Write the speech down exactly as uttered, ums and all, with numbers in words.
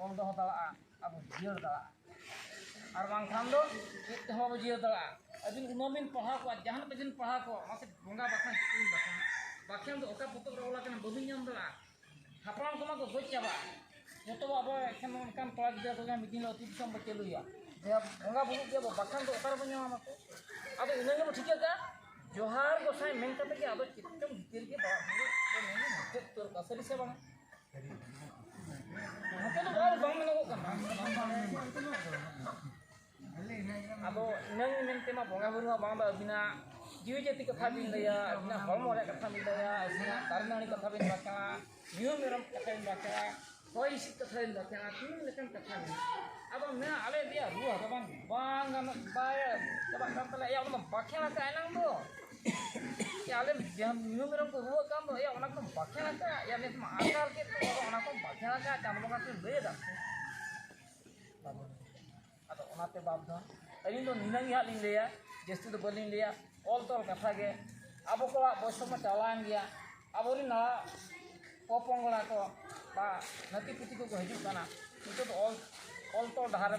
ᱚᱞ ᱫᱚᱦᱚ ᱫᱟᱲᱮᱭᱟᱜᱼᱟ, ᱟᱵᱚ ᱡᱤᱭᱟᱹᱲ ᱫᱟᱲᱮᱭᱟᱜᱼᱟ᱾ ᱟᱨ ᱵᱟᱝᱠᱷᱟᱱ ᱫᱚ ᱪᱮᱫ ᱛᱮᱦᱚᱸ ᱵᱟᱵᱚ ᱡᱤᱭᱟᱹᱲ ᱫᱟᱲᱮᱭᱟᱜᱼᱟ᱾ ᱟᱹᱵᱤᱱ ᱩᱱᱟᱹᱜ ᱵᱤᱱ ᱯᱟᱲᱦᱟᱣ ᱠᱚᱣᱟ, ᱡᱟᱦᱟᱱᱟᱜ ᱛᱮᱵᱤᱱ ᱯᱟᱲᱦᱟᱣ ᱠᱚᱣᱟ, ᱢᱟᱥᱮ ᱵᱚᱸᱜᱟ ᱵᱟᱠᱷᱟᱱ ᱪᱮᱫ ᱵᱤᱱ ᱵᱟᱠᱷᱟᱱ? ᱵᱟᱠᱷᱟᱱ ᱫᱚ ᱚᱠᱟ ᱯᱚᱛᱚᱵ ᱨᱮ ᱚᱞ ᱟᱠᱟᱱᱟ ᱵᱟᱹᱵᱤᱱ ᱧᱟᱢ ᱫᱟᱲᱮᱭᱟᱜᱼᱟ᱾ ᱦᱟᱯᱲᱟᱢ ᱠᱚᱢᱟ ᱠᱚ ᱜᱚᱡ ᱪᱟᱵᱟᱜᱼᱟ᱾ ᱡᱚᱛᱚ ᱟᱵᱚ ᱮᱠᱷᱮᱱ ᱚᱱᱠᱟᱱ ᱠᱚᱲᱟ ᱜᱤᱫᱽᱨᱟᱹ ᱠᱚᱜᱮ ᱢᱤᱫ ᱫᱤᱱ ᱦᱤᱞᱳᱜ ᱟᱹᱛᱩ ᱫᱤᱥᱚᱢ ᱵᱚ ᱪᱟᱹᱞᱩᱭᱟ᱾ ᱡᱮ ᱵᱚᱸᱜᱟ ᱵᱩᱨᱩᱜ ᱜᱮᱭᱟ ᱵᱚ, ᱵᱟᱠᱷᱟᱱ ᱫᱚ ᱚᱠᱟ ᱨᱮᱵᱚ ᱧᱟᱢᱟ ᱢᱟᱥᱮ? ᱟᱫᱚ ᱤᱱᱟᱹ ᱜᱮᱵᱚ ᱴᱷᱤᱠᱟᱹ ᱠᱟᱜᱼᱟ, ᱡᱚᱦᱟᱨ ᱜᱚᱸᱥᱟᱭ ᱢᱮᱱ ᱠᱟᱛᱮ ᱜᱮ ᱟᱫᱚ ᱪᱮᱫ ᱪᱚᱝ ᱵᱷᱤᱛᱤᱨ ᱨᱮᱜᱮ ᱵᱟᱲᱟᱜ ᱦᱩᱭᱩᱜ ᱵᱚ ᱢᱮᱱ ᱢᱩᱪᱟᱹᱫ ᱩᱛᱟᱹᱨ ᱠᱟᱜᱼᱟ, ᱥᱟᱹᱨᱤ ᱥᱮ ᱵᱟᱝ? ᱱᱚᱛᱮ ᱫᱚ ᱵᱟᱝ, ᱵᱟᱝ ᱢᱮᱱᱚᱜᱚᱜ ᱠᱟᱱᱟ᱾ ᱟᱫᱚ ᱤᱱᱟᱹ ᱢᱮᱱᱛᱮ ᱢᱟ ᱵᱚᱸᱜᱟ ᱵᱩᱨᱩ ᱦᱚᱸ ᱵᱟᱝ ᱫᱚ ᱟᱹᱵᱤᱱᱟᱜ ᱡᱤᱣᱤ ᱡᱟᱹᱛᱤ ᱠᱟᱛᱷᱟ ᱵᱤᱱ ᱞᱟᱹᱭᱟ, ᱟᱹᱵᱤᱱᱟᱜ ᱦᱚᱲᱢᱚ ᱨᱮᱭᱟᱜ ᱠᱟᱛᱷᱟ ᱵᱤᱱ ᱞᱟᱹᱭᱟ, ᱟᱹᱵᱤᱱᱟᱜ ᱫᱟᱨᱮ ᱱᱟᱹᱲᱤ ᱠᱟᱛᱷᱟ ᱵᱤᱱ ᱵᱟᱠᱷᱮᱲᱟ, ᱢᱤᱦᱩ ᱢᱮᱨᱚᱢ ᱠᱟᱛᱷᱟ ᱵᱤᱱ ᱵᱟᱠᱷᱮᱲᱟ, ᱦᱚᱭ ᱦᱤᱸᱥᱤᱫ ᱠᱟᱛᱷᱟ ᱵᱤᱱ ᱵᱟᱠᱷᱮᱲᱟ, ᱛᱤᱱᱟᱹᱜ ᱞᱮᱠᱟᱱ ᱠᱟᱛᱷᱟ ᱢᱮᱱᱟᱜᱼᱟ᱾ ᱟᱫᱚ ᱢᱮᱱᱟ ᱟᱞᱮ ᱫᱮᱭᱟ ᱨᱩᱣᱟᱹ ᱦᱟᱹᱥᱩ ᱵᱟᱝ, ᱵᱟᱝ ᱜᱟᱱᱚᱜ, ᱵᱟᱭ ᱪᱟᱵᱟᱜ ᱠᱟᱱ ᱛᱟᱞᱮᱭᱟ᱾ ᱭᱟ, ᱚᱱᱟ ᱢᱟ ᱵᱟᱠᱷᱮᱲ ᱟᱠᱟᱫ ᱮᱱᱟᱝ ᱫᱚ᱾ ᱭᱟ, ᱟᱞᱮ ᱡᱟᱦᱟᱸ ᱢᱤᱦᱩ ᱢᱮᱨᱚᱢ ᱠᱚ ᱨᱩᱣᱟᱹᱜ ᱠᱟᱱ ᱫᱚ, ᱭᱟ, ᱚᱱᱟ ᱠᱚ ᱵᱟᱠᱷᱮᱲ ᱟᱠᱟᱫ, ᱭᱟ, ᱱᱤᱛ ᱢᱟ ᱟᱠᱟᱞ ᱠᱮᱫ ᱠᱚ, ᱚᱱᱟ ᱠᱚ ᱵᱟᱠᱷᱮᱲ ᱟᱠᱟᱫ, ᱪᱟᱸᱫᱚ ᱵᱚᱸᱜᱟ ᱠᱚ ᱞᱟᱹᱭ ᱮᱫᱟ᱾ ᱟᱫᱚ ᱚᱱᱟᱛᱮ ᱵᱟᱯ ᱫᱚ ᱟᱹᱞᱤᱧ ᱫᱚ ᱱᱤᱱᱟᱹᱝ ᱜᱮ ᱦᱟᱸᱜ ᱞᱤᱧ ᱞᱟᱹᱭᱟ, ᱡᱟᱹᱥᱛᱤ ᱫᱚ ᱵᱟᱹᱞᱤᱧ ᱞᱟᱹᱭᱟ᱾ ᱚᱞ ᱛᱚᱞ ᱠᱟᱛᱷᱟ ᱜᱮ, ᱟᱵᱚ ᱠᱚᱣᱟᱜ ᱵᱚᱭᱚᱥ ᱢᱟ ᱪᱟᱞᱟᱣᱮᱱ ᱜᱮᱭᱟ, ᱟᱵᱚᱨᱮᱱ ᱱᱟᱣᱟ ᱯᱚᱯᱚᱝᱲᱟ ᱠᱚ ᱵᱟ ᱱᱟᱹᱛᱤ ᱯᱩᱛᱤ ᱠᱚᱠᱚ ᱦᱤᱡᱩᱜ ᱠᱟᱱᱟ, ᱱᱤᱛᱚᱜ ᱫᱚ ᱚᱞ, ᱚᱞ ᱛᱚᱞ ᱰᱟᱦᱟᱨ ᱨᱮ